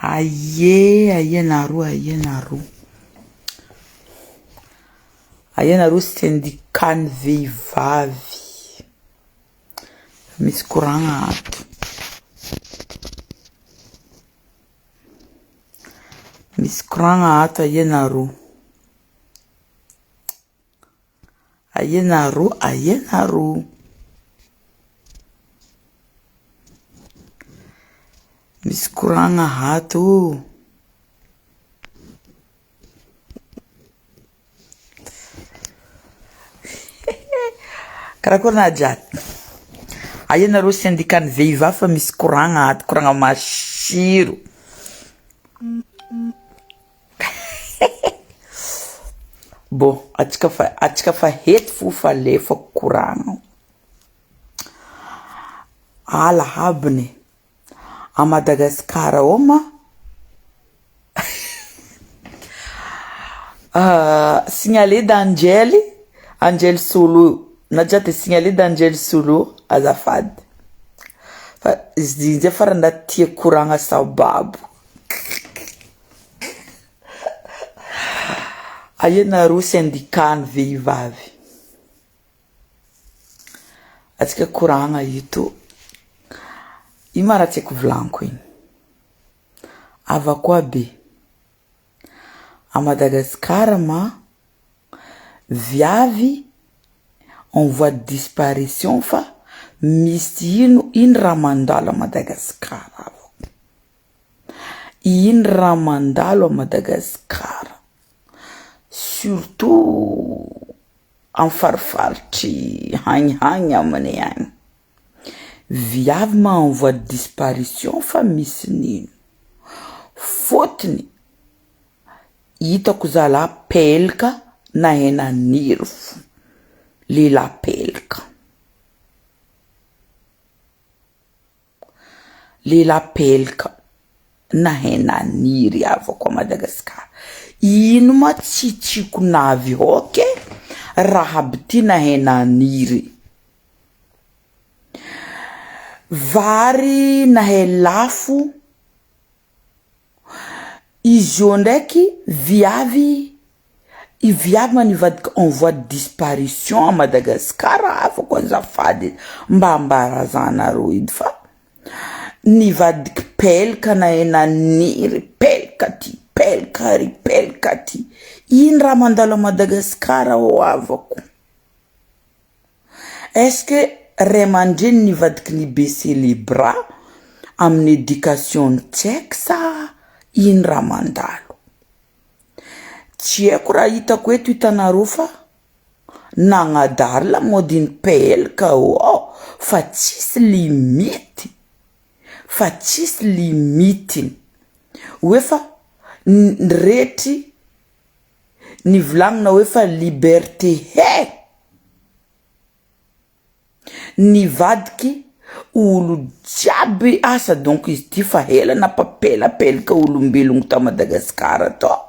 Aie aie nareo aie nareo aie nareo syndicat ny vehivavy misy koragna ato misy koragna ato aia nareo aia nareo aia nareo Misy koragna ato ô. Karakory na jiaby? Aia nareo syndicat ny vehivavy fa misy koragna ato, koragna masiro. Bon, antsika fa antsika fa hety fo fa alefako koragna. Ala habiny. A Madagascar ao ma signaler d'Angel, Angel Solo, na tsy signaler d'Angel Solo azafady fa izy zay farany raha tia koragna sababo. Aia nareo syndicat ny vehivavy? Antsika koragna eto, ino ma raha tiako volagniko igny? Avako aby e, à Madagascar ma viavy en voie de disparition fa misy ino ino raha mandalo à Madagascar avako, ino raha mandalo à Madagascar surtout Amy farifaritry hagnihagny aminay agny, viavy ma en voie de disparition fa misy nino, fôtony hitako zalah pelaka nahay naniry fo, lehilahy pelaka. Lehilahy pelaka nahay naniry havako à Madagascar, ino ma tsy tsikonavy ok raha aby ty nahay naniry, vary nahay lafo, izy io ndraiky viavy, i viavy ma nivadika en voie de disparition à Madagascar havako azafady mba ambarazanareo edy fa nivadiky pelaka nahay naniry, pelaka ty, pelaka ary, pelaka ty, ino raha mandalo à Madagascar ô havako? Est ce que ray aman-dreny nivadiky ni baisser les bras amin'ny éducation-ny tsy haiko sa ino raha mandalo? Tsy haiko raha hitako eto hitanareo fa nagnadary lamaodin'ny pelaka ô fa tsisy limite, fa tsisy limitiny hoe fa ny rehetry Nivolagnina hoe fa liberté he! Nivadiky olo jiaby asa donc izy ty fa ela nampapelapelaka olombelogno ta Madagascar tao,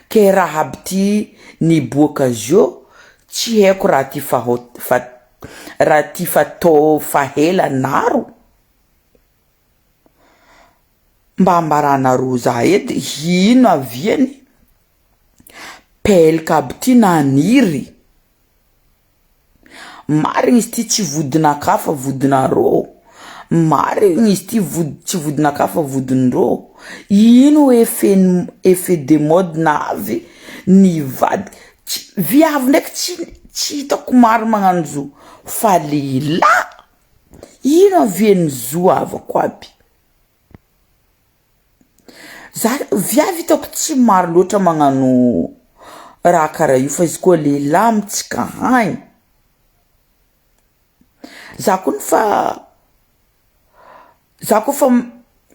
ke raha aby ty niboaka zio tsy haiko raha ty fa fa raha ty fa tô fa ela naro. Mba ambaranareo za edy ino aviany pelaka aby ty naniry, marigny izy ty tsy vodinakahy fa vodinarô, marigny izy ty vody tsy vodinakahy fa vodindrô, ino effet effet de mode navy nivadika, tsy viavy ndraiky tsy tsy hitako maro magnano zo fa lehilahy ino avian'ny zo havako aby. Za viavy hitako tsy maro loatra magnano raha karaha io fa izy koa lehilahy amintsika agny, za koa fa za koa fa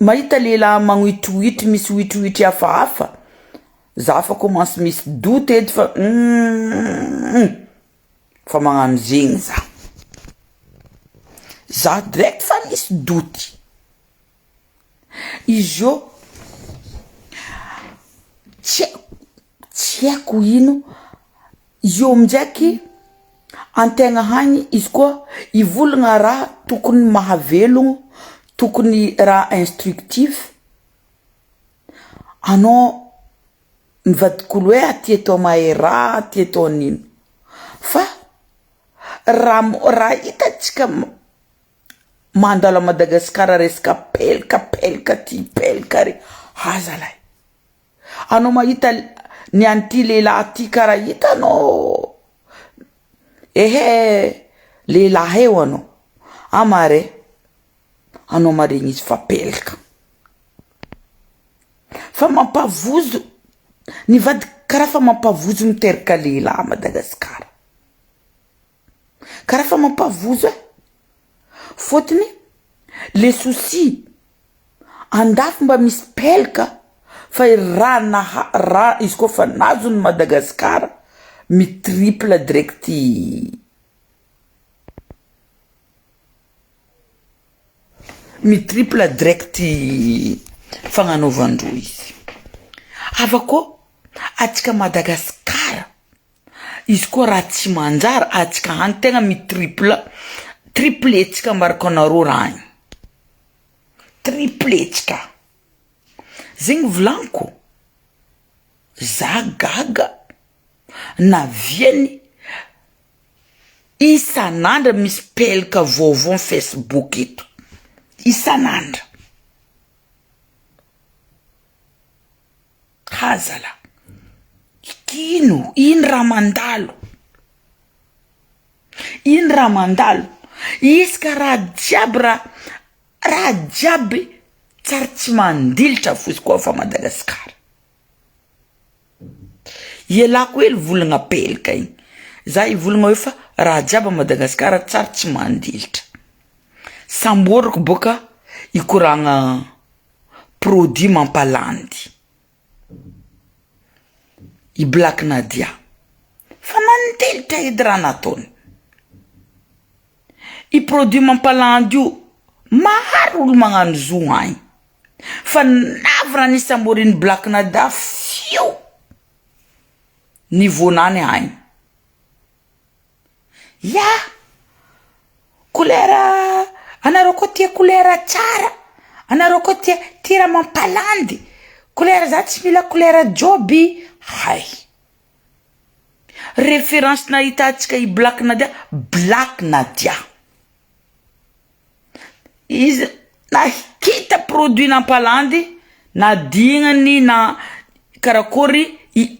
mahita lehilahy magnohitrohitry misy hoitrohitry hafahafa, za fa commence misy doute edy fa fa magnano zegny za, za direct fa misy doute. Izy io tsy haiko tsy haiko ino, izy io amindraiky antegna hagny izy koa hivolagna raha tokony mahavelogno, tokony raha instructif. Anao mivadik'olo hoe aty atao mahay raha, aty atao an'ino. Fa raha raha hitantsika mandalo à Madagasikara resaka pelaka pelaka ty pelaka ary, azalahy. Anao mahita ny an'ity lehilahy ty karaha hitanao ehe lehilahy eo anao, amare anao maregny izy fa pelaka. Fa mampavozo ny vady karaha fa mampavozo miteraka lehilahy à Madagasikara. Karaha fa mampavozo e. Fôtony le souci andafy mba misy pelaka fa raha naha raha izy koa fa nazon'i Madagasikara mi-triple direct mi-triple direct fagnanaovandreo izy. Avy akô atsika Madagasikara izy koa raha tsy manjary atsika any tegna mi-triple tripletsika ambarako anareo raha igny, tripletsika, zegny volagniko za gaga naviany isan'andro misy pelaka vaovao amy facebook eto, isan'andro. Hazala, ino ino raha mandalo, ino raha mandalo, isaka raha jiaby raha raha jiaby tsary tsy mandilitra fo izy koa fa Madagasikara. Ialako hely volagna pelaka igny, za hivolagna hoe fa raha jiaby a Madagasikara tsary tsy mandilitra, samboriko boka hikoragna produit mampalandy i Black Nadia fa nandelitra edy raha nataony, i produit mampalandy io maro olo magnano zo agny fa navy raha nisamborin'i Black Nadia fio niveau-nany agny. Ya! Couleur anareo koa tia couleur tsara, anareo koa tia tia raha mampalandy, couleur za tsy mila couleur jôby, hay! Référence nahitantsika i Black Nadia, Black Nadia, izy nahita produit nampalandy nadignany na karakôry i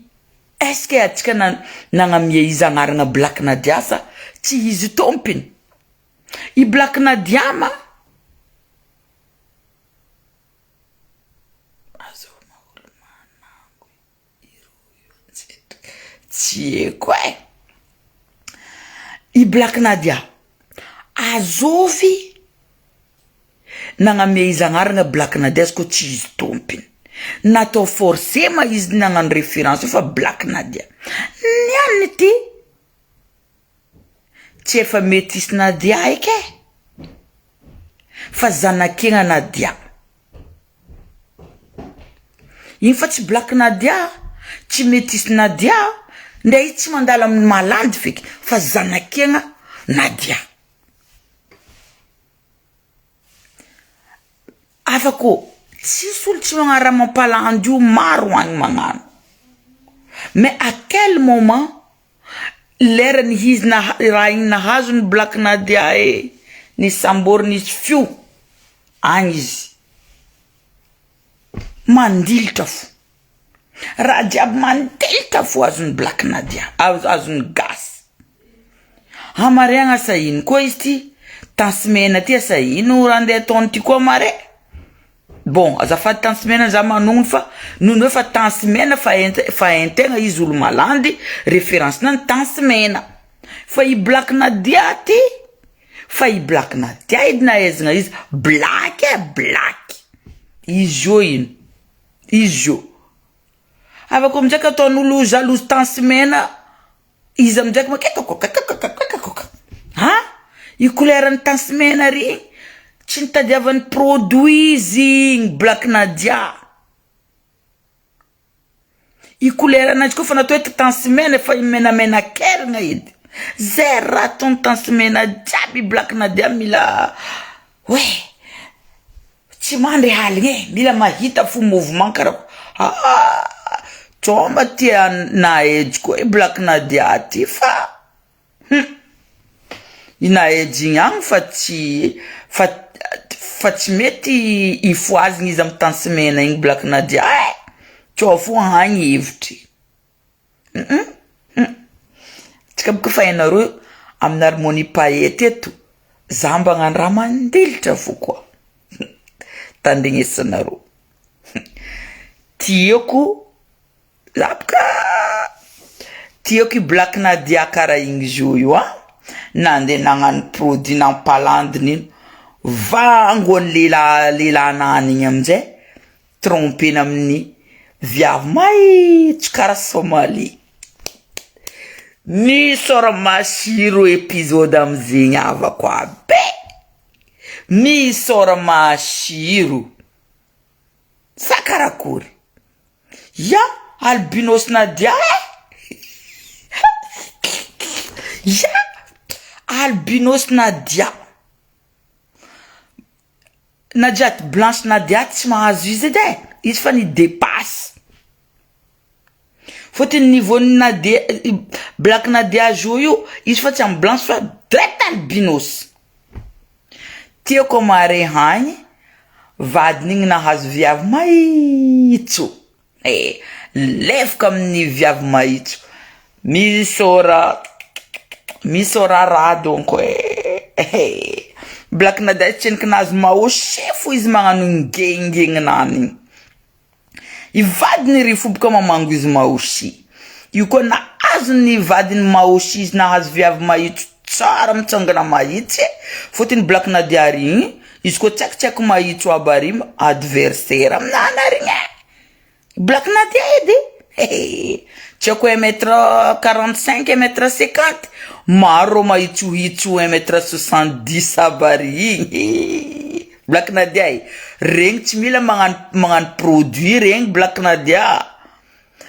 est ce que atsika na nagnamia izy agnarana Black Nadia sa tsy izy tompony? I Black Nadia ma azonao olo manango tsy haiko e, i Black Nadia azovy nagnamia izy agnarana Black Nadia izy koa tsy izy tompony, natao forcé ma izy nagnano référence io fa Black Nadia, niany ty tsy efa metisy Nadia eky e, fa zanak'igna Nadia, igny fa tsy Black Nadia, tsy metisy Nadia, ndre izy tsy mandalo amin'ny malandy feky fa zanak'igna Nadia. Afako tsisy olo tsy magnano raha mampalandy io maro agny magnano, mais à quel moment lerany izy naha- raha igny nahazo ny Black Nadia e, nisamboriny izy fio agny izy mandilitra fo, raha jiaby mandilitra fo azon'ny Black Nadia, azon'ny gasy. Hamaregna asa ino koa izy ty, tansimena ty asa ino raha andeha ataony ty koa mare? Bon azafady tansimena za manognona fa noho ny hoe fa tansimena fa hain- fa hain-tegna izy olo malandy référence-nany tansimena, fa i Black Nadia ty fa i Black Nadia edy nahaizagna izy black e black, izy io ino, izy io, afaka aminjay ka ataon'olo jalouse tansimena izy aminjay ka makekakokakakakakakaka ha i couleur-n'ny tansimena regny tsy nitadiavany produit izy igny Black Nadia, i couleur anazy koa fa natao hoe tansimena efa menamena kerigna edy, zay raha ataony tansimena jiaby Black Nadia mila hoe tsy mandry aligny e, mila mahita fo mouvement karaha. Ah! Tsao mba tia Naej koa i Black Nadia ty fa hum! I Naej igny agny fa tsy fa fa tsy mety ifohazigna izy amy tansimena igny Black Nadia eh! Tsao fo hagny hevitry. Hum hum Tsika boka fa hainareo amin'ny harmonie paillette eto za mba hagnano raha mandilitra fo koa tandrignesanareo tiako za boka tiako i Black Nadia karaha igny zo io an nandeha nagnano produit nampalandiny iny vangoan'ny lehilahy lehilahinany igny aminjay Trompena amin'ny viavy maitso kara Somalie. Misôra masiro episode amizegny havako aby e! Misôra masiro. Sa karakory? Ya albinos Nadia e! Ya albinos Nadia. Nadia blanche Nadia tsy mahazo izy edy e, izy fa ni depasse, fôtony niveau ny Nadia black Nadia jour io izy fa tsy amy blanche fa direct albinos, tiako mare hagny vadiny igny nahazo viavy maitso. Eh! Lefoka amin'ny viavy mahitso. Misaora misaora raha donc eh. Black Nadia tsendriky nahazo maosefo izy magnano ngengegninany igny. I vadiny ry fo boka mamango izy maosy. Io koa nahazo ny vadiny maosy izy nahazo viavy mahitso tsara mitsangana mahitsy e. Fôtony Black Nadia ary igny izy koa tsaikitsaiky mahitso aby ary adversaire aminany ary igny e. Black Nadia edy e! Tsy haiko un mètre 45, un mètre 50, maro reo mahitsohitso un mètre 70 aby ary igny. Black Nadia e! Regny tsy mila magnano magnano produit regny Black Nadia,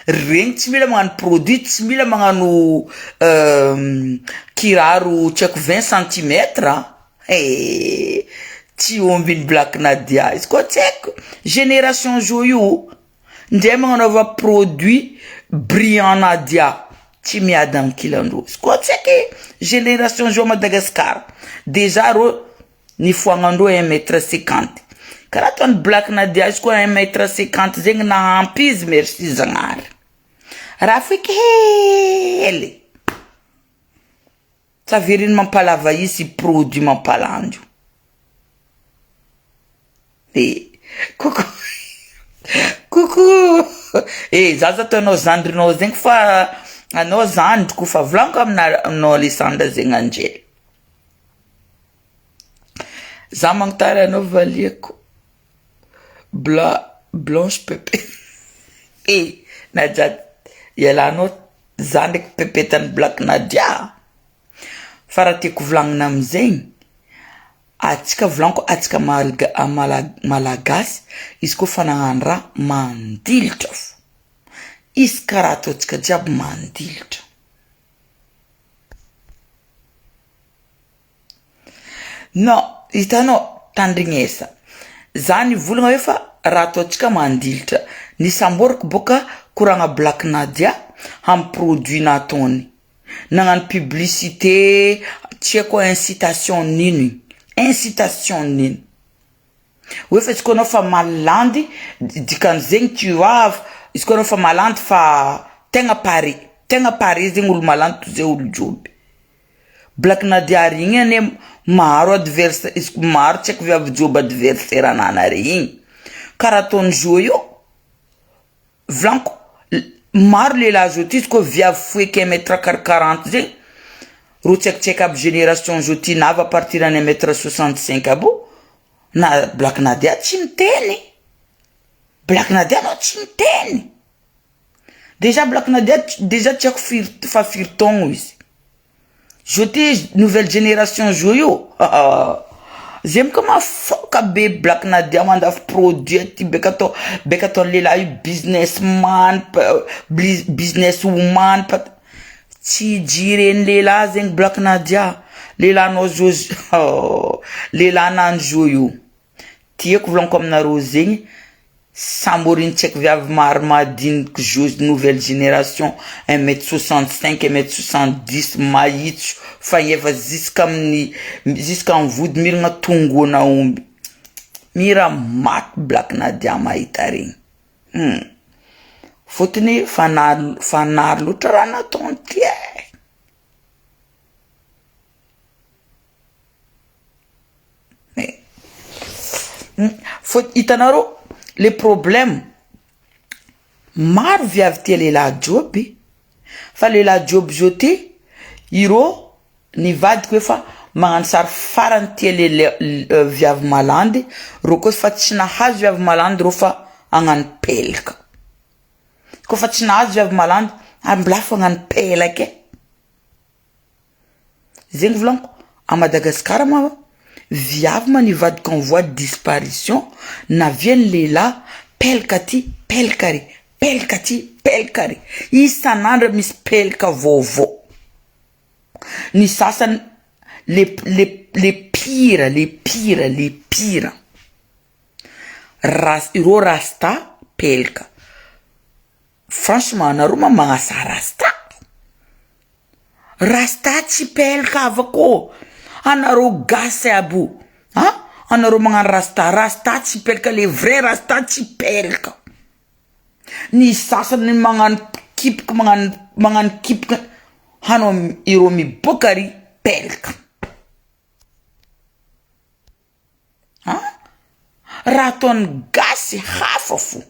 regny tsy mila magnano produit, tsy mila magnano kiraro tsy haiko 20 centimètre. He! Tsy omby ny Black Nadia izy koa tsy haiko génération zo io ndray magnanaova produit brillant Nadia tsy miady ankilandreo izy koa tsy haiko génération zo Madagascar déjà reo nifoagnandreo un mètre cinquante karaha ataon'ny Black Nadia izy koa un mètre cinquante zegny nahampy izy merci Zagnahary raha foiky hely. Tsy avereno mampalava izy produit mampalandy io. Eh, coucou. Coucou. Eh, za za ataonao zandrinao zegny fa anao zandriko fa volaniko aminao Alessandra zegny Angel. Za magnontany anao valiako. Bla blanche pepe. Eh, Nadia ialanao za ndraiky pepetan'ny Black Nadia. Fa raha tiako volagnina amizegny, atsika volaniko atsika malga- mala- malagasy izy koa fa nagnano raha mandilitra fo. Izy karaha ataontsika jiaby mandilitra. Non, hitanao, tandrignesa, za nivolagna hoe fa raha ataontsika mandilitra, nisamboriko boka koragna Black Nadia amy produit nataony, nagnano publicité tsy haiko incitation n'ino igny, incitation n'ino, hoe fa izy koa anao fa malandy dikan'izegny tu vois, izy koa anao fa malandy fa tegna pare, tegna pare zegny olo malandy toy zay olo joby. Black Nadia ary igny anie maro adversaire izy ko maro tsy haiko viavy joby adversaire ananare igny karaha ataony zo io volaniko maro lehilahy zao ty izy koa viavy foeky un mètre 40 zegny ro tsy haiko tsy haiko aby génération zao ty na avy à partir any un mètre 65 aby io na Black Nadia tsy miteny Black Nadia anao tsy miteny Déjà Black Nadia déjà tsy haiko firy fa firy taogno izy. Zo ty nouvelle génération zo io zay boka mafoka be Black Nadia mandafo produit aty beka atao beka ataon'ny lehilahy io business man business woman tsy jiren'ny lehilahy zegny Black Nadia lehilahinao zo lehilahy nany zo io tiako volaniko aminareo zegny. Samboriny tsy haiko viavy maro madiniky jose nouvelle génération un mètre 65 un mètre 70 mahitso fagneva jusqu'amin'ny jusqu'amin'ny vody miragna tongoana omby mira maty Black Nadia mahita regny hum fôtony fanary fanary loatra raha nataony ty e. Fô hitanareo le problème maro viavy tia lehilahy joby fa lehilahy joby zao ty irô ny vadiko efa magnano sary farany tia lehilahy viavy malandy rô koa fa tsy nahazo viavy malandy rô fa hagnano pelaka koa fa tsy nahazo viavy malandy ary mbola hafa hagnano pelaka e. Zegny volagniko, à Madagascar ma viavy ma nivadika en voie de disparition navian'ny lehilahy pelaka aty pelaka ary pelaka aty pelaka ary isan'andro misy pelaka vaovao ny sasany le le le pire le pire le pire ras- ireo rasta pelaka franchement anareo ma magnasa rasta Rasta tsy pelaka havako ô! Anareo gasy aby io an! Anareo magnano rasta, rasta tsy pelaka le vrai rasta tsy pelaka, ny sasany magnano kipoka magnano magnano kipoka hanao ireo miboaka ary pelaka an! Raha ataon'ny gasy hafa fo.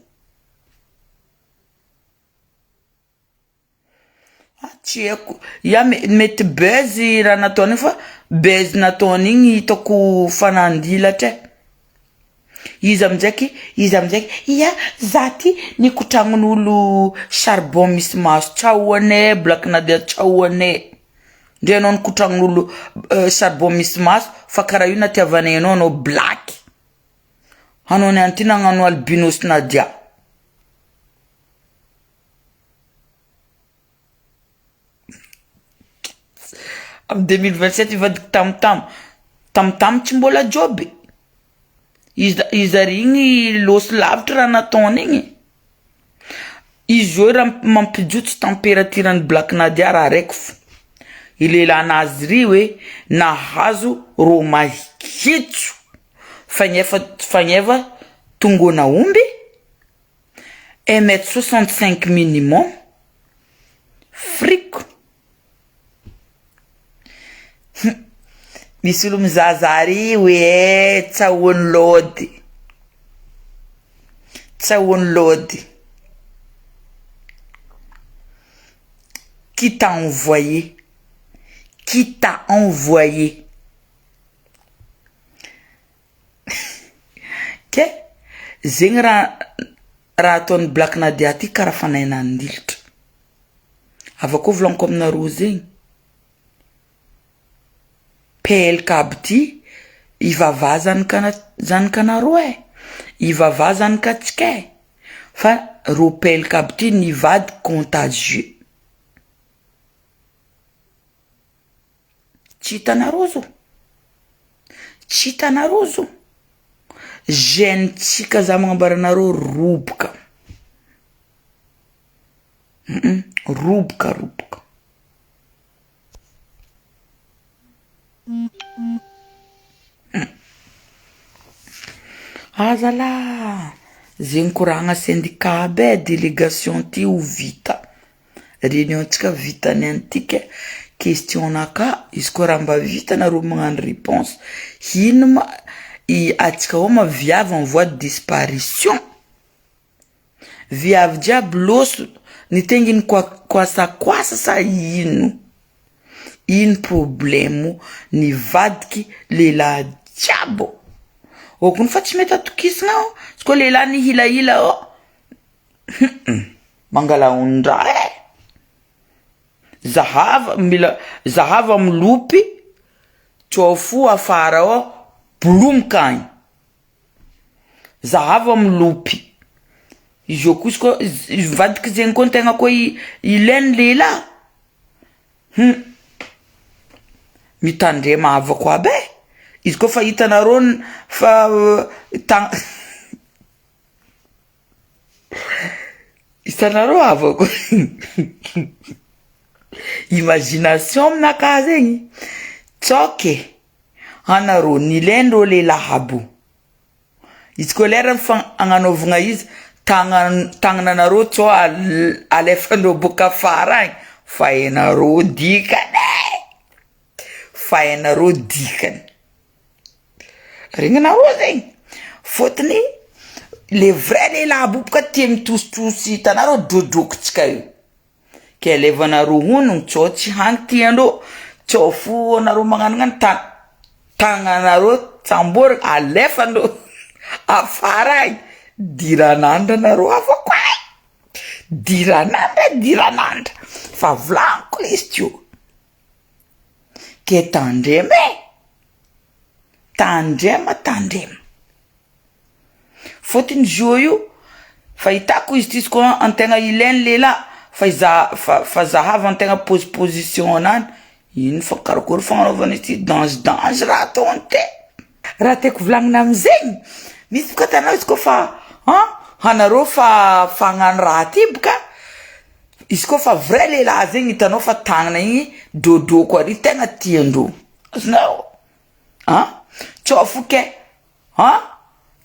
Ah tsy haiko, ya mety buzz raha nataony io fa buzz nataony igny hitako fa nandilatra e, izy aminjaiky izy aminjaiky ia za ty nikotragnon'olo charbon misy maso, tsahoanay Black Nadia tsahoanay, ndre anao nikotragnon'olo charbon misy maso fa karaha io natiavanay anao anao black, anao niany ty nagnano albinos Nadia. Amin'ny 2027 hivadika tamotamo, tamotamo tsy mbola joby, izy izy ary igny lôso lavitra raha nataony igny, izy io raha mampijotso température an'i Black Nadia raha raiky fo, i lehilahy-nazy ry hoe nahazo rô mahitso fagneva fagneva tongona omby. Un mètre 65 minimum, friko, hum, misy olo mizahazaha ary hoe eh, tsahoan'i lôdy, tsahoan'i lôdy, qui t'a envoyé, qui t'a envoyé. Ke zegny raha raha ataon'i Black Nadia ty karaha fa nahay nandilitra. Avy akeo volagniko aminareo zegny, pelaka aby ty hivavaha zanakana- zanakanareo e, hivavaha zanakatsika e, fa reo pelaka aby ty nivadiky contagieux. Tsy hitanareo zao, tsy hitanareo zao, jeune-tsika za magnambara anareo roboka, roboka roboka. Azalahy, zegny koragna syndicat aby e, délégation ty ho vita. Réunion-tsika vita ny antika question-naka izy koa raha mba vita nareo magnano réponse ino ma i atsika ao ma viavy en voie de disparition viavy jiaby lôso nitenginy koasakoasa sa ino ino problème nivadiky lehilahy jiaby ô kony fa tsy mety atokisana ô izy koa lehilahy nihilahila ô Mangala ondraha e! Zahava mila zahava milopy tsao fo afara ao bolomboka agny, zahava milopy, izy io koa izy koa mivadiky zegny koa antegna koa ilain'ny lehilahy hum mitandrema havako aby e, izy koa fa hitanareo fa ta. Hitanareo havako imagination aminakahy zegny tsaoka e, anareo nilain'ireo lehilahy aby io, izy koa lera fa agnanaovagna izy tagna tagnananareo tsao alefandreo boaka afara agny fa hainareo dikany e, fa hainareo dikany. Regninareo zegny, fôtony le vrai lehilahy boboka tia mitositosy hitanareo drodrokotsika io, ke alevanareo honogno tsao tsy hany tiandreo, tsao fo anareo magnanognano ta- tagnanareo tsamborigna alefandreo afara agny, diran'andra anareo avako ay, diran'andra diran'andra, fa volagniko lesy teo. Ke tandrema e! Tandrema tandrema. Fôtony zio io fahitako izy ty izy koa antegna ilainy lehilahy fa iza- fa fa zahava antegna posiposition anany ino fa karakôry fagnanaovana izy ty dange dange raha ataony ty. Raha tiako volagnina amizegny misy boka hitanao izy kôfa an anareo fa fa hagnano raha ty boka Izy koa fa vrai lehilahy zegny hitanao fa tagnana igny drodroko ary tegna tiandreo, azonao an, tsao fo ke an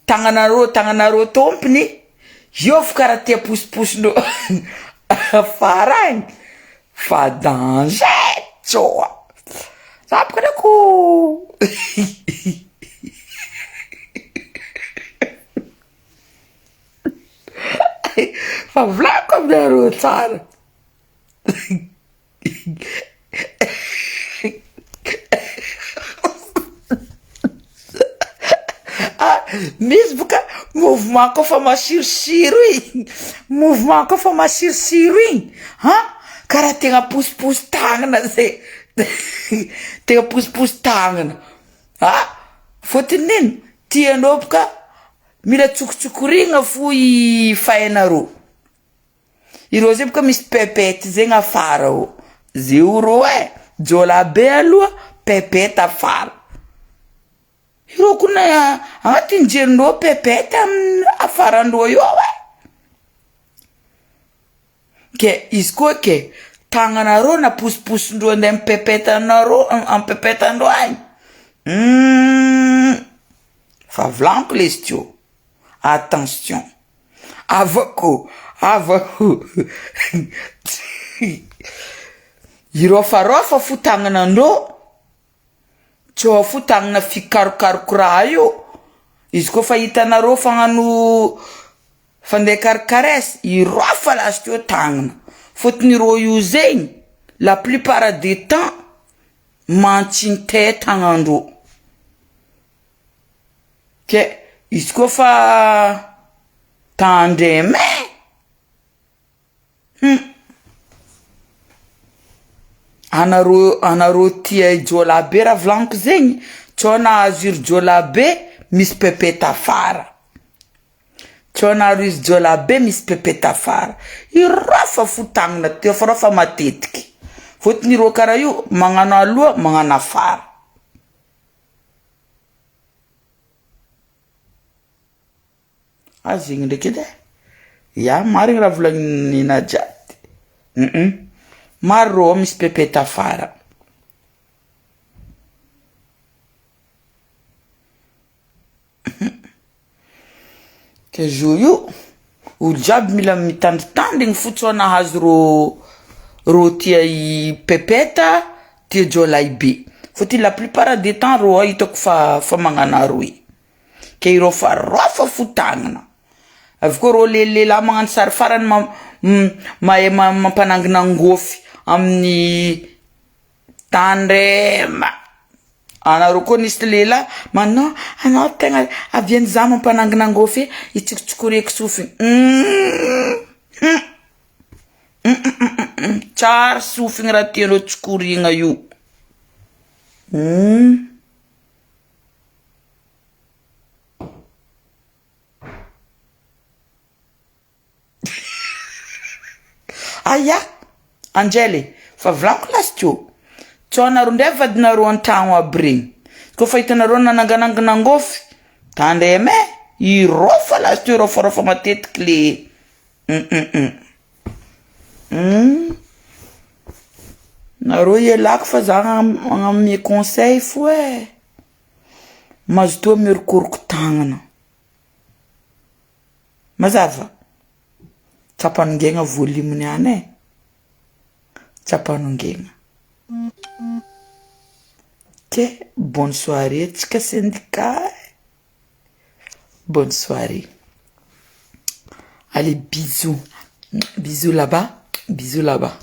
tagnanareo tagnanareo tômpony io fo karaha tia posiposindreo afara agny fa danger tsao a, za boka nako Fa volaniko aminareo tsara. Ah, misy boka mouvement koa fa masirosiro igny, mouvement koa fa masirosiro igny, han karaha tegna posiposy tagnana zay, tegna posiposy tagnana, ah fôtony nino tianao boka Mila tsokotsokorigna fo i fainareo, ireo zay boka misy pepette zegny afara ao, zeo rô e, jôla be aloha pepette afara, ireo kona agnatin'ny jerindreo pepette am- afarandreo eo e, ke izy koa ke tagnanareo naposiposindreo andeha mipepette anareo am-pepette andreo agny, Fa volaniko lesy teo, attention, avako, avako, Irôfarôfa fo tagnanandreo, tsô fo tagnana fikarokaroko raha io, izy koa fa hitanareo fa hagnano fandeha karikaresa, irôfa lasy teo tagnana, fôtony irô io zegny la plupart du temps mantsin-te tagnandreo. Ke izy koa fa tandrema e! Hum! Anareo anareo tia jiolahy be raha volagniko zegny, tsao nahazo iry jiolahy be misy pepeta afara, tsao nahazo izy jiolahy be misy pepeta afara, iraofa fo tagnana teo fa reo fa matetiky, fôtony ireo karaha io magnano aloha magnano afara. Aza igny ndraiky edy e, ya marigny raha volagnin'i Najaty, maro rô ao misy pepeta afara. Ke zo io, olo jiaby mila mitandritandrigny fo tsao nahazo rô rô tia i pepeta tia jiolahy be, fôtony la plupart du temps rô ao hitako fa fa magnano aroy, ke irô fa rôfa fo tagnana, avy koa rô le lehilahy magnano sary farany ma- mahay mampanangina angôfy amin'ny Tandrema! Anareo koa nisy lehilahy manao anao tegna avian'ny za mampanangina angôfy e, hitsikotsikoreko sofiny hum hum tsary sofiny raha tianao tsikorigna io hum. Aia! Angel e, fa volaniko lasy teo, tsao anareo ndray vadinareo an-tragno aby regny, kôfa hitanareo nananganangana angôfy, tandremo e, irôfa lasy teo irôfarôfa matetiky le hum hum hum. Nareo ialako fa za agname conseil fo e. Mazotoa miorokoroko tagnana. Mazava? Tsapanongena volume niany e. Tsapanongena. Ke bonne soirée atsika syndicat. Bonne soirée. Allez, bisous. Bisous là-bas, bisous là-bas.